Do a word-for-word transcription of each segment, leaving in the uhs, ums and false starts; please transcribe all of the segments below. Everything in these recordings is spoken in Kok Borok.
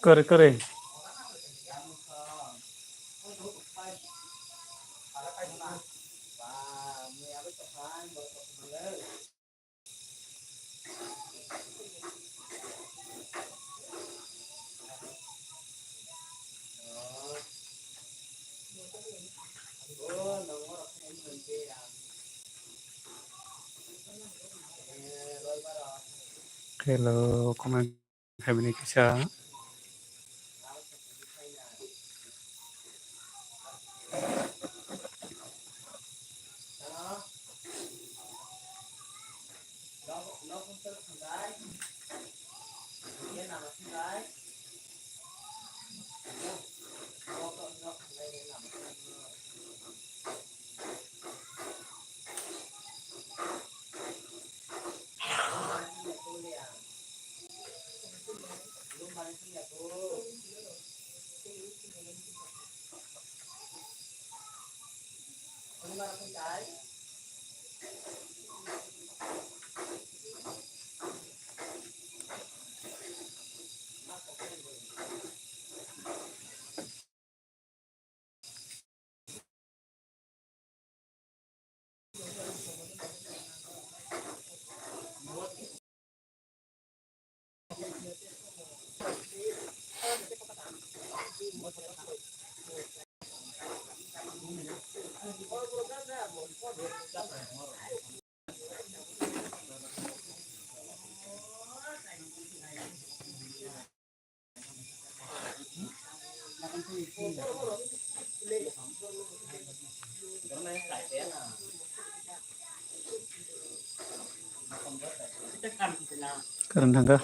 Kwrwi, kwrwi. Hello, comment khaimani kisa. Karan thangkha.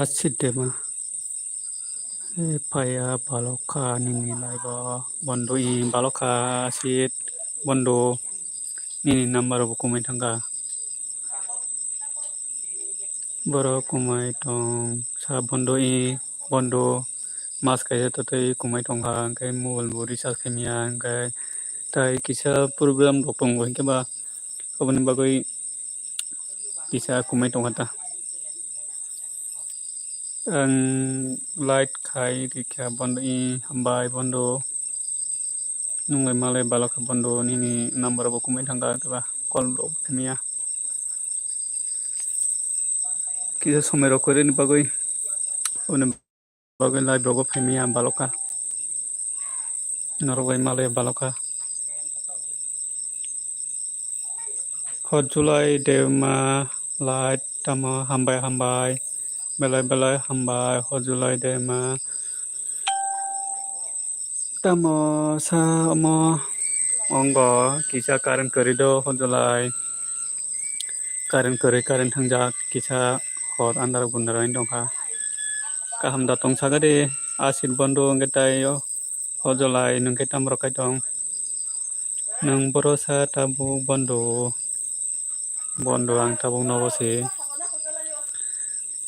Achit dema. E phaiya balokha nini live o bondo i balokha achit bondo nini number bo kumui thangkha. Borok kumui tong sa bondo i bondo Mas kaisa to tei kumai tongkha, hwnkhe mobile bo recharge khaimaya, hwnkhe tai kisa problem rok tongo, hwnkhe ba aboni bagwi kisa kumai tongkha ta. Ang light khai rikha bondo, i hambai bondo. Nwng bai malai balokha bondo, nini number bo kumui thangkha, khe ba call rok khaimaya. Kisa somoi rok kwrwini bagwi, aboni bagwi live rogo phaimaya balokha. Norok bai malai balokha. Hojulai Dema light tamo hambai hambai. Belai belai hambai Hojulai Dema. Tamo sa omo ongo kisa current kwrwi do Hojulai. Current kwrwi current thangjak kisa hor andar gundar wng tongkha. Kaham da tong sakha de asit bondo hwnkhe tai o Hojulai nwng khe tamo rok khai tong. Nwng boro sa tabuk bondo. Bondo ang tabuk nogo se.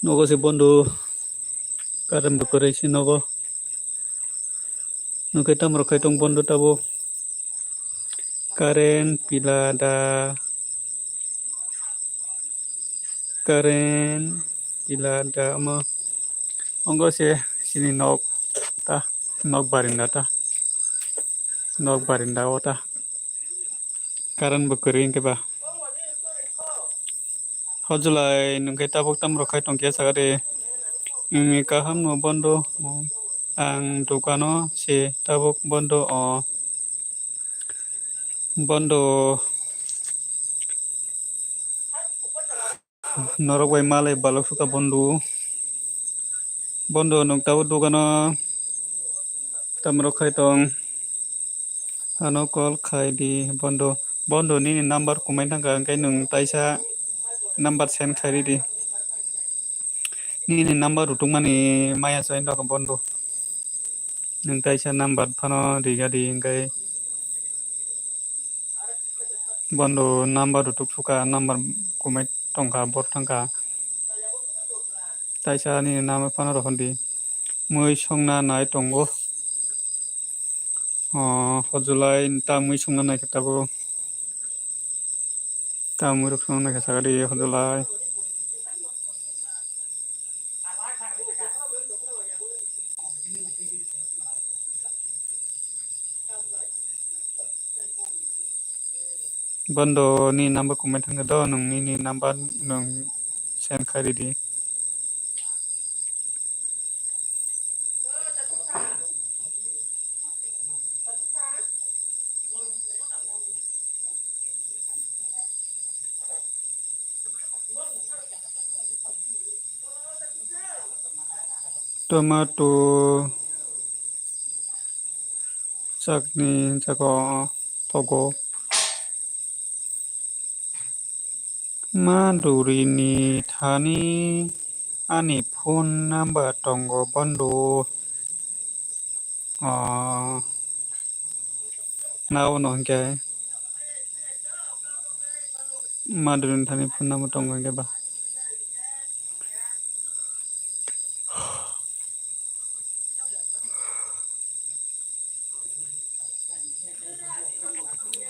Nogo se bondo. Current bo kwrwi se nogo. Nwng khe tamo rok khai tong bondo tabuk. Current pila da. Current pila da omo. Ongo se sini nok ta. Nok barinda ta. Nok barinda o ta. Current bo kwrwi hwnkhe ba. Hojulai nwng khe tabuk tamo rok khai tong khe sakha de. Nwngni kaham no bondo. Ang dukano se tabuk bondo o. Bondo. Norok bai malai balok sukha bondo. Bondo nwng tabuk dukano tamo rok khai tong. Ano call khai di bondo. Bondo nini number kumai thangkha, hwnkhe nwng taisa number send khai ridi. Nini number rwtwkmani maya chai nokha bondo. Nwng taisa number phano riga di, hwnkhe bondo number rwtwk sukha, number kumai tongkha, bor thangkha. Taisa nini number phano rohordi. Mui songna nai tongo. O, Hojulai ta mui songna nai khe tabuk. Ta mui rok songna nai khe sakha di Hojulai. Bondo ni number kumai thangkha do, nwng nini number nwng send khai ridi. Tomato chutney jago togo. Maduri ni thani ani phone number tongo bondo. O, nabo no hwnkhe. Maduri ni thani phone number tongo hwnkhe ba.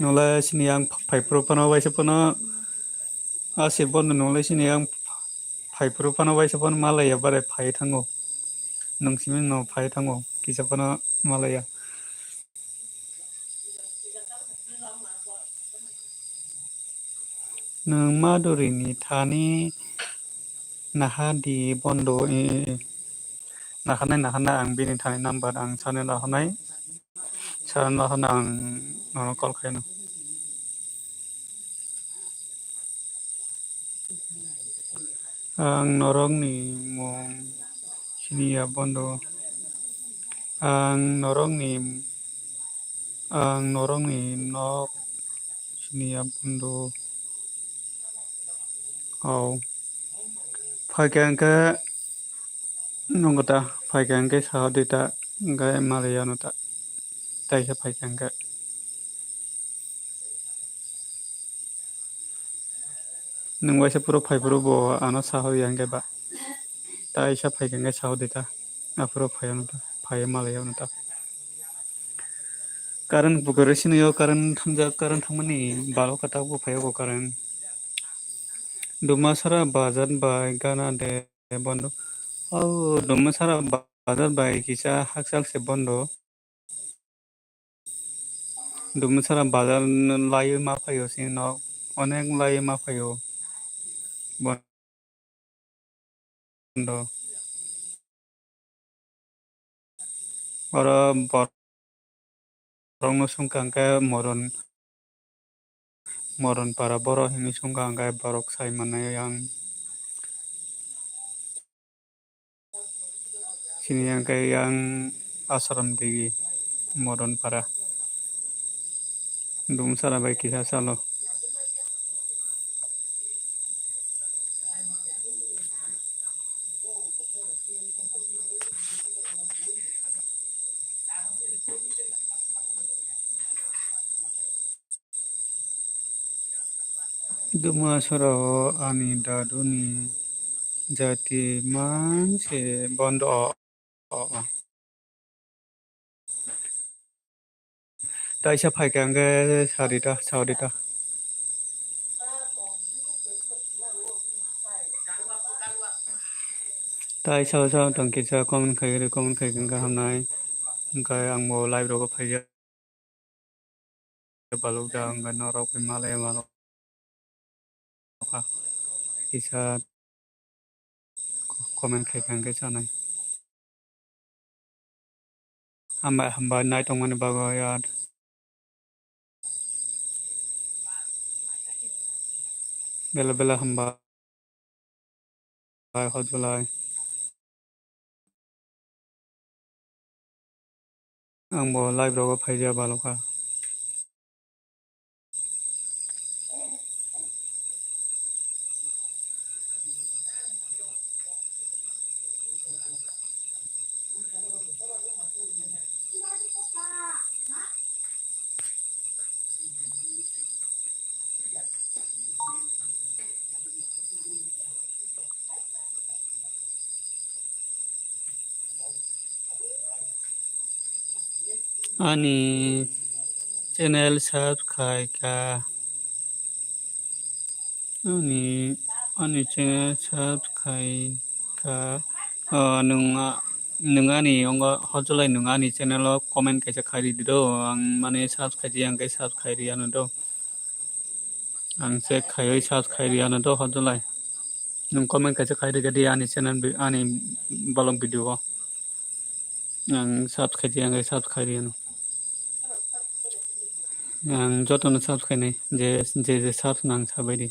Nolai sini yang phai phuru phano waisa phano. Asir bondo nolai sini yang phai phuru phano waisa phano malaya bare phai thango. Nung simi no phai thango. Kisa phano malaya. Nwng Maduri ni thani naha di bondo, eh, eh, eh. Nahanai, nahanai ang bini thani number ang sani lahonai. Sani lahonai ang nono call khaino. Ang norokni mung siniya bondo. Ang norokni, ang norokni nok siniya bondo. Au. Phaikha hwnkhe nungo ta, phaikha hwnkhe saha di ta, hwnkhe malai yano ta. Taisa phaikha hwnkhe. Nwng waisa phuru phai phuru bo ano sahoya hwnkhe ba. Taisa phaikha hwnkhe saho de ta. Aphuru phai ano ta. phaiya malai ya ta. Current bo kwrwi sini yo, current thamjak, current thangmani balo kwtak bo phaiya bo current. Dumasara bazar bai gana de bondo. O Dumasara bazar bai kisa hakchal se bondo. Dumasara bazar laiwi ma phaio sini nok, onek laiwi ma phaio. Bondo. Oro borokno sungkha hwnkhe moron, moron para borok hinwi sungkha hwnkhe borok sai manai ang. Sini yang khe yang ashram digi modon para. Dumsara bai kisa salo. Dumasara o ani daduni jati manse bondo o. O, o. Taisa phaikha hwnkhe sarita, saurita. Tai sao sao tong kisa comment khai ri, comment khai hwnkhe hamnai. Hwnkhe ang bo live rogo phaiya. Balok ja wngkha norok bai malai mano kha. Kisa comment khai kha hwnkhe chanai. Hambai, hambai, naitongmani bagwi yar. Bela bela hambai. Hai, hojulai. Ang bo live rogo phaija balokha. Ani channel subscribe kha. Ani, ani channel subscribe kha. O, nwng, a, nwng ani ongo hojolai nwng ani channel o comment kaisa khai ridi do. Ang mane subscribe ya hwnkhe subscribe riyano do. Ang check khaiwi subscribe riyano do hojolai. Nwng comment kaisa khai rikha di ani channel bi-, ani bolong video o. Ang subscribe ya hwnkhe subscribe riyano. Ang jotono subscribe nai, je, je, je subs nang sabai di.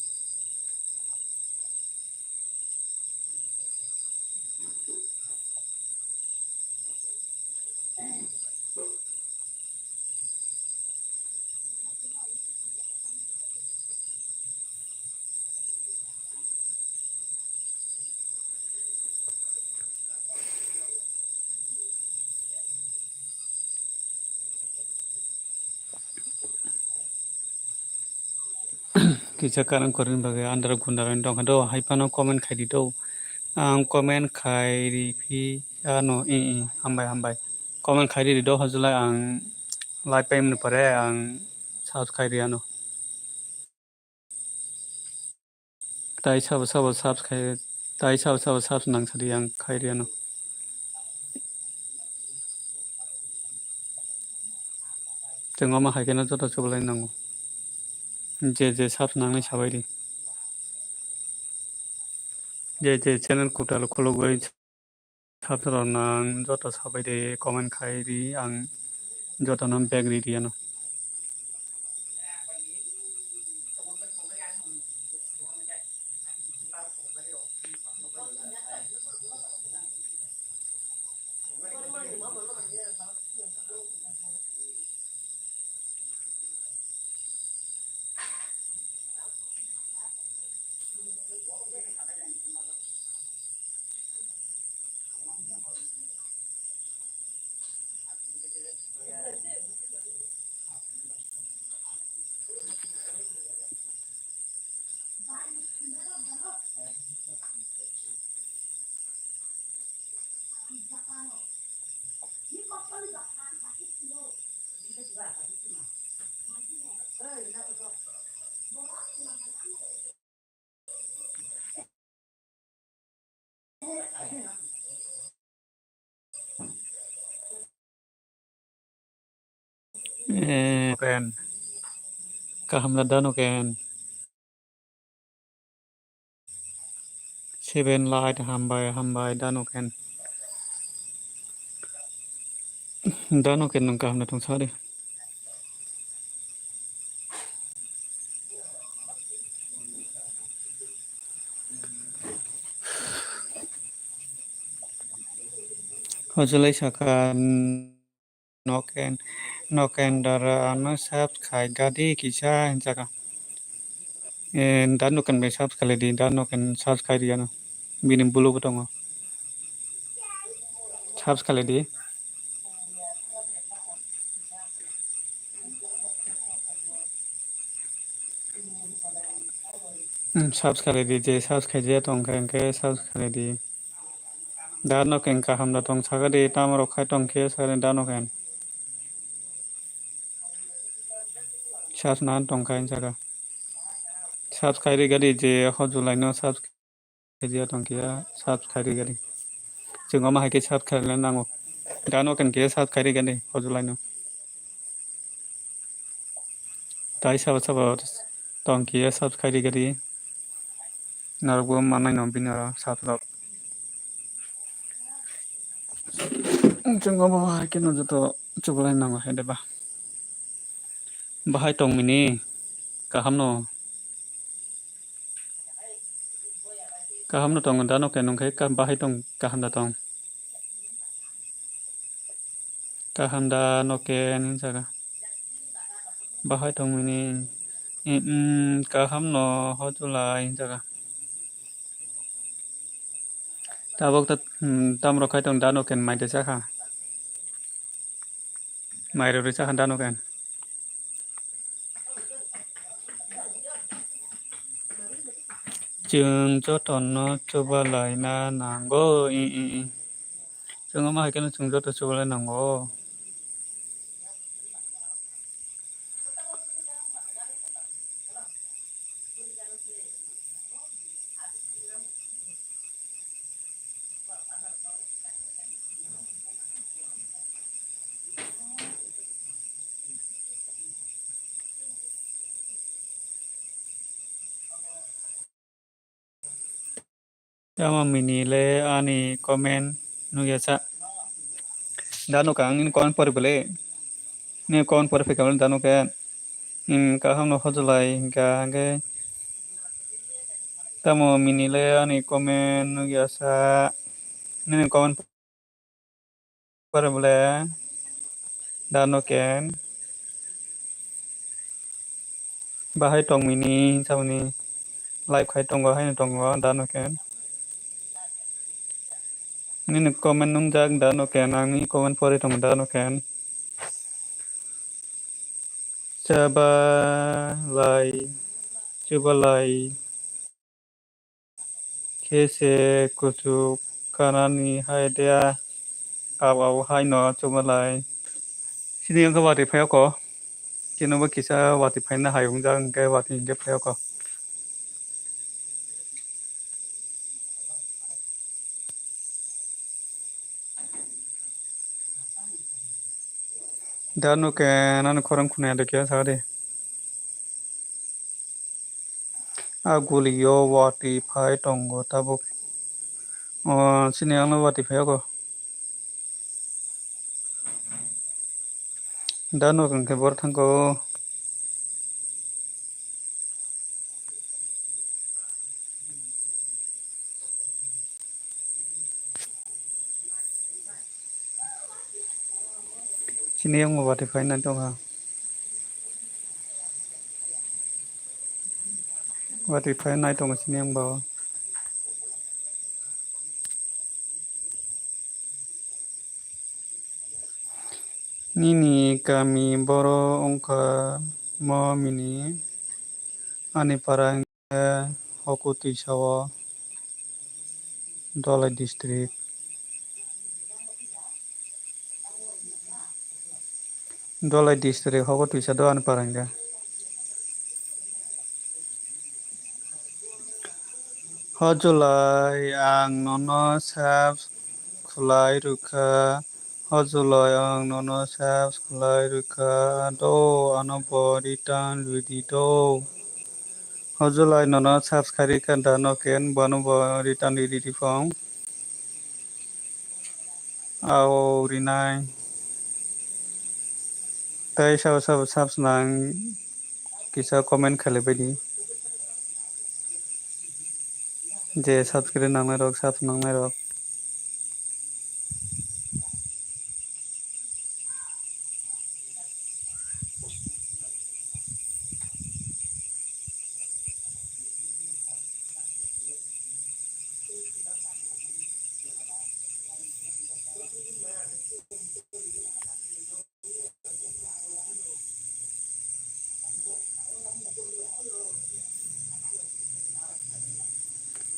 Kisa karon kwrwini bagwi andra gundra wng tongkha do, hai phano comment khai di do. Ang comment khai ri phi ano, i, i, hambai, hambai. Comment khai ri do, hojolai ang like paimani pore ang subscribe ri ano. Tai sabo sabo subscribe, tai sabo sabo subs nang sadi ang khai ri ano. Tengoma hai kheno joto chubalai nango. Je je subs nangnai sabai di. Je je channel kutal khulugwi subs rok nang joto sabai di, comment khai di, ang joto no back ri di ano. Eh, ken. Kaham da dano ken. Seven light, hambai, hambai, dano ken. Dano ken nang kaham da tong sari. Hojolai saka, noken, noken dara ano subscribe gadi kisa hinjaka. Eh, da noken bai subscribe di, da noken subscribe di ano. Bini bulu bo tongo. Subscribe di. Hmm, subscribe di, je subscribe je tongkha hwnkhe subscribe di. Da noken kaham da tong saka di, tamo rok khai tong khe saka di da noken. Subs nan tongkha hinsaka. Subscribe di gadi je hojulai no subscribe. Khe tong khe subscribe ri gari. Chwng omo hai khe subscribe le nango. Dano ken khe subscribe ri gari hojulai no. Tai sabo sabo tong khe subscribe ri gari. Narok bo manai no bini oro subscribe. Chwng omo hai khe no joto chubalai nango hai de ba. Bahai tong mini kaham no. Kaham no tongo da no ken nung khe ka-, bahai tong kaham da tong. Kaham da no ken hinjaga. Bahai tong mini, mm, kaham no hojulai hinjaga. Tabok ta, mm, tamrok khai tong da no ken mai de sakha. Mai rw rw sakha da no ken. Chwng jotono chubalaina nango, i, i, i. Chwng omo hai kheno chwng joto chubalai nango. Tamo mini le ani comment nugya sa. Da nuka ang nini comment pori bole. Nini comment pori phika bole da nuka. Hmm, kaham no hojolai hingka hingke. Tamo mini le ani comment nugya sa. Nini comment pore bole da no ken bahai tong mini hinsamani live khai tongo haino tongo da no ken nini comment nungjak da no ken ang nini comment pore tongo da no ken chabalai chubalai. Khe se kuchuk kanani hai de a, au au hai no chubalai. Sini wngkha watwi phai oko. Khe no bo kisa watwi phaina hai wngjak, hwnkhe watwi hinkhe phai oko. Da no ke nani khorang khunaya de khe sa de. A gulio watwi phai tongo tabuk. O, sini ang no watwi phai oko. Da no hwnkhe bor thangkho. Sini yang watwi phai nai tongkha. Watwi phai nai tongo sini yang ba. Nini kami boro wngkha mo mini ani para. Hokutwi sao Dholai district. Dholai district hogo twisa do ani paranga. Hojolai ang nono sub khwlai rwkha. Hojolai ang nono sub khwlai rwkha do, ano bo return rwdi do. Hojolai nono subscribe kha da no ken bono bo return rwdi phone. Ao rinai. Tai sabo sabo subs nang kisa comment khalai baidi. Je subscribe nangnai rok, subs nangnai rok.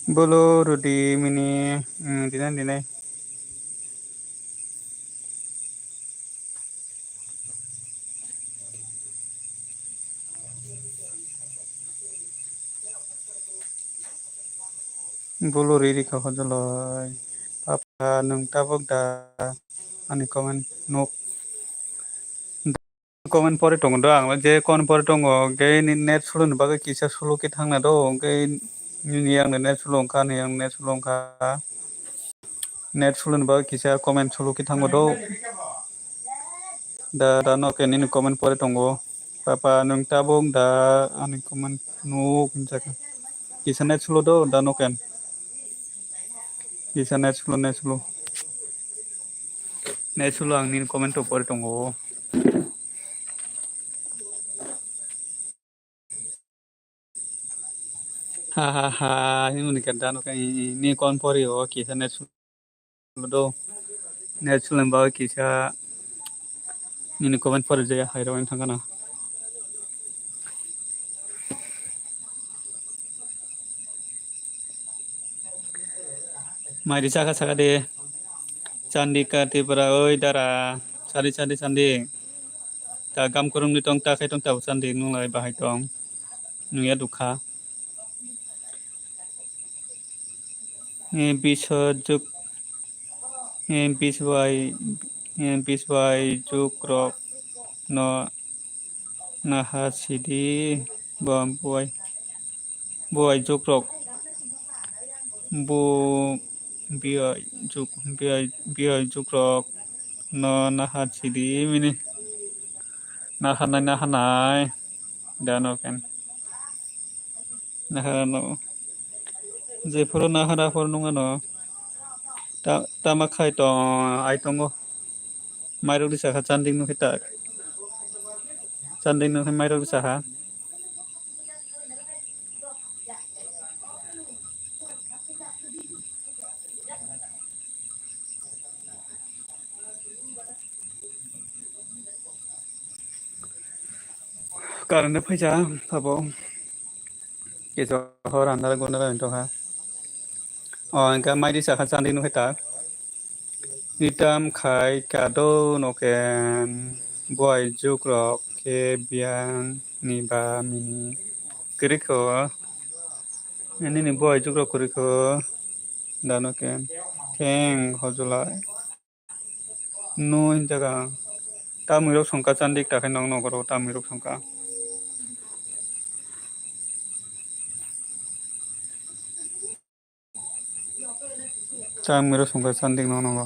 Bolo rudi mini, mm, dinai dinai. Bolo riri kha hojolai. Papa, nwng tabuk da ani comment nuk? Comment pore tongo do, ang je comment pore tongo, hwnkhe net slow ni bagwi kisa slow khe thangna do, hwnkhe nini ang net slow wngkha, ani ang net slow wngkha. Net slow ni bagwi kisa comment slow khe thango do. Da, da no khe nini comment pore tongo. Papa, nwng tabuk da ani comment nuk hinjak. Kisa net slow do, da no khe. Kisa net slow, net slow. Net slow ang nini comment o pore tongo. Ha, ha, ha, himoni khe dano khe ni kon pori o kisa net slow do. Net slow ba kisa nini comment pori je hai ro thangana. Mairi saka saka de. Chandi ka Tripura, oi dara. Chandi, chandi, chandi. Ta gam kurung ni tong, ta khai tong, ta chandi, nung lai bahai tong. Nung ya dukha. Eh, biso juk, eh, bis bai, eh, bis bai juk rok no naha sidi, bo buai. Buai jukrok, bu biyai juk, biyai, biyai jukrok no naha sidi mini. Nahanai, nahanai. Dano ken. Nahano. Jephuru nahara phuru nungano. Ta, tama khai tong, ai tongo. Mairok risa kha chanding nukhe ta. Chanding nukhe mairok risa kha. Karane phaisa abo. Kisa hor andar gonda bai tongkha. O, hingke mai risa kha chanding nukhe ta. Itam khai kado noken buai jukrok khe biyang ni ba mini kwrwikho. Nini buai jukrok kwrwikho. Dano ken theng hojolai. No hinjaga. Tamwirok songkha chandik ta khe nok nokoro tamwirok songkha. Tamwirok songkha chandik nok nogo.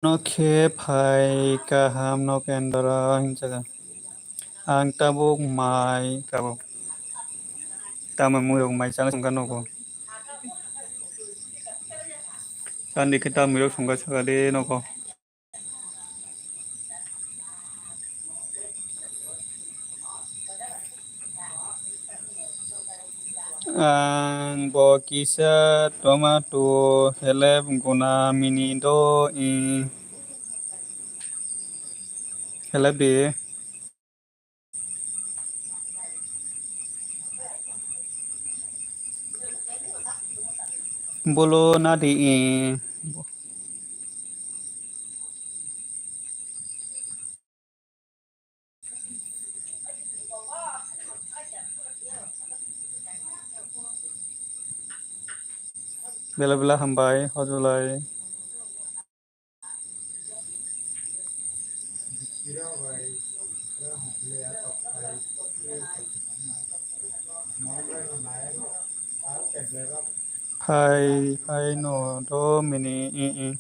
No khe phai kaham no kendoro hinjaga. Ang tabuk mai tabuk. Tamo muirok mai chana songkha nogo. Chandi khe tamwirok songkha sakha de nogo. Ang bo kisa tomato helep guna mini do i helep di. Bolo nadi, eh. Bela bela hambai, hojolai. Phai, phai no do mini, i, i.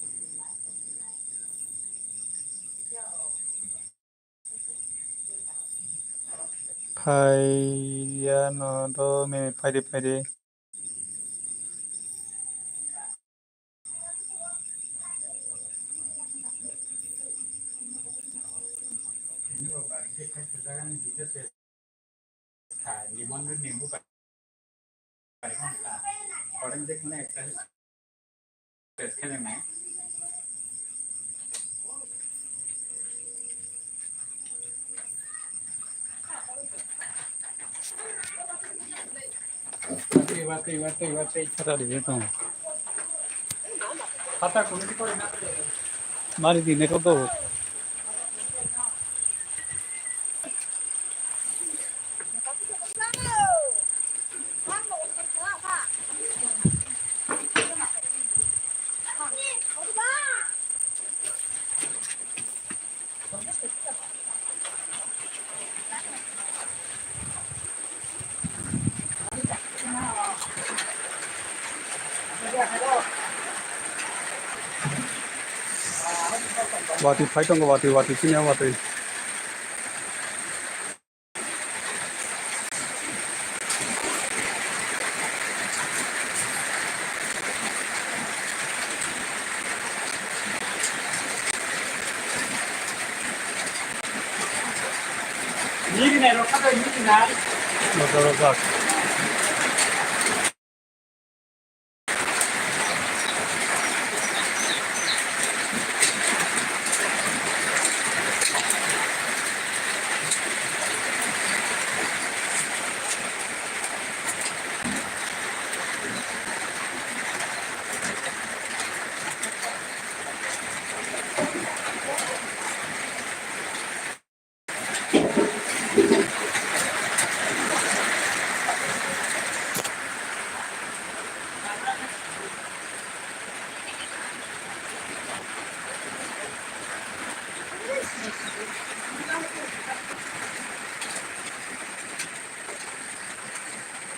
Phai ya no do mini, phai de, phai de. Mari di neko go. Watwi phai tongo, watwi, watwi, sini watwi.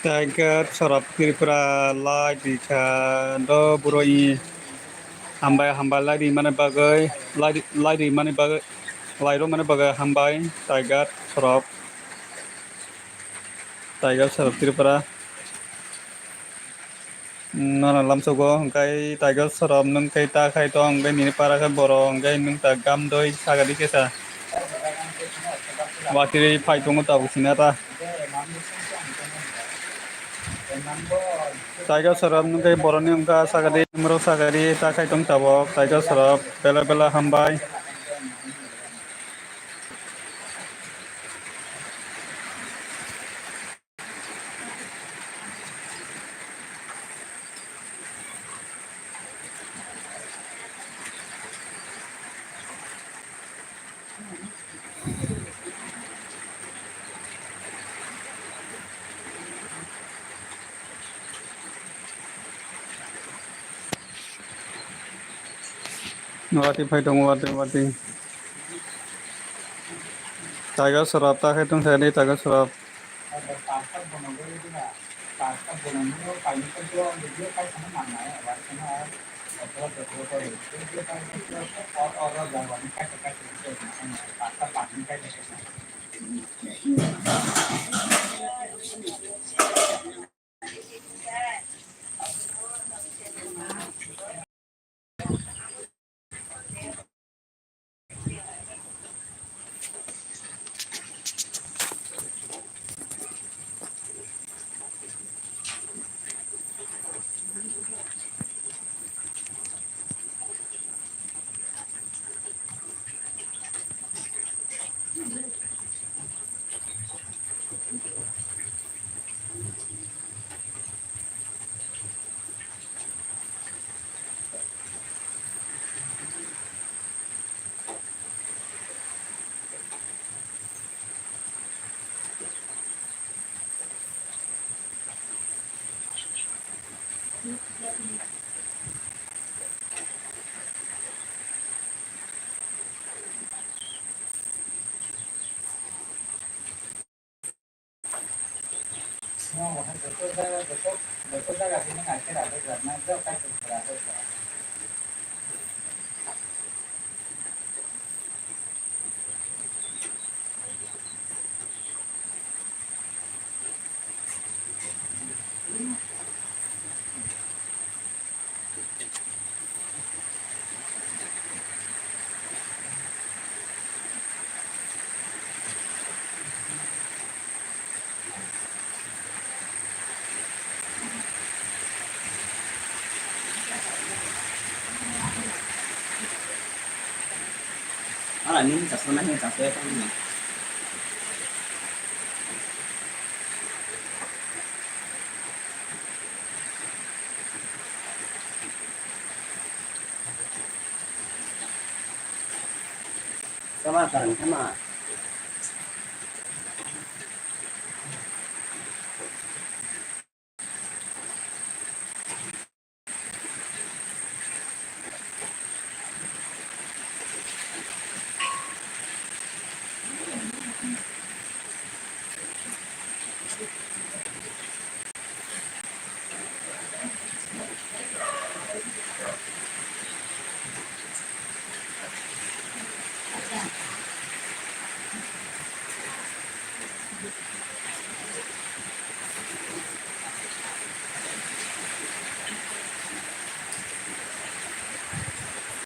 Tiger Sorap Tripura lai di kha do buro i. Hambai, hambai, lai rimani bagwi, lai ri-, lai rimani bagwi, lai romani bagwi hambai, Tiger Sorap, Tiger Sorap Tripura. Nono lamsogo, hwnkhe Tiger Sorap nwng khe ta khai tong, hwnkhe nini para khe borok, hwnkhe nwng ta gamdoi sagadi kesa. Watwi phai tongo tabuk sina ta. Tiger Sorap nwng khe boroni wngkha sagadi, mwrwk sagadi ta khai tong tabuk Tiger Sorap bela bela hambai. Watwi phai tongo, watwi, watwi. Tiger Sorap ta khai tong thani, Tiger Sorap. Ala nini chasma nai chasma ya tang. Sama karang sama.